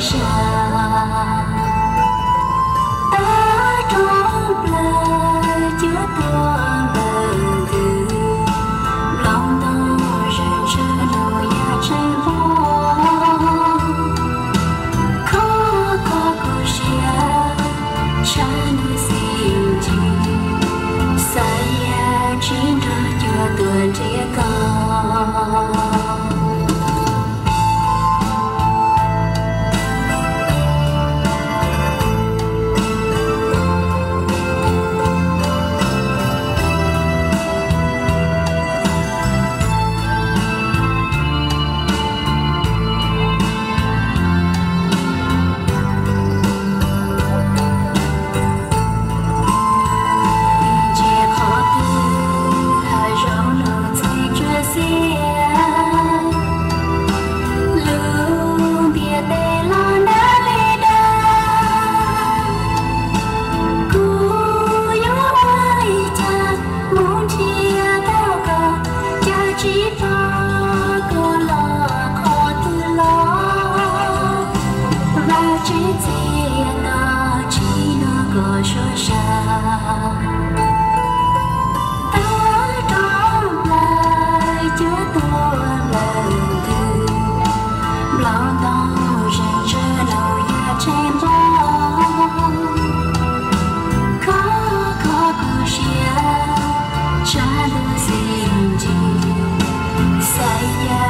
sab, tag rov plaws cuab tuag nplawm ntws, nplooj ntoo zeeg ntshaw nug yaj tseem npog, khob khob kuv siab tshab ntuj xim ncig, xav yaj tsis nrog cuab tuag nrhiav koj. Ntsia qhov twg hav zoov nug ntxhais tsuas xiab, lub ntiaj teb los nag li dag. Kuv yuav ua li cas mus nrhiav tau koj, cas tsis pom koj los qhov twg los. Vaj tsev txias to tsis nug koj suab sab, tag rov plaws cuab tuag nplawm ntws, nplooj ntoo zeeg ntshaw nug yaj tseem npog, khob khob kuv siab tshab ntuj xim ncig, xav yaj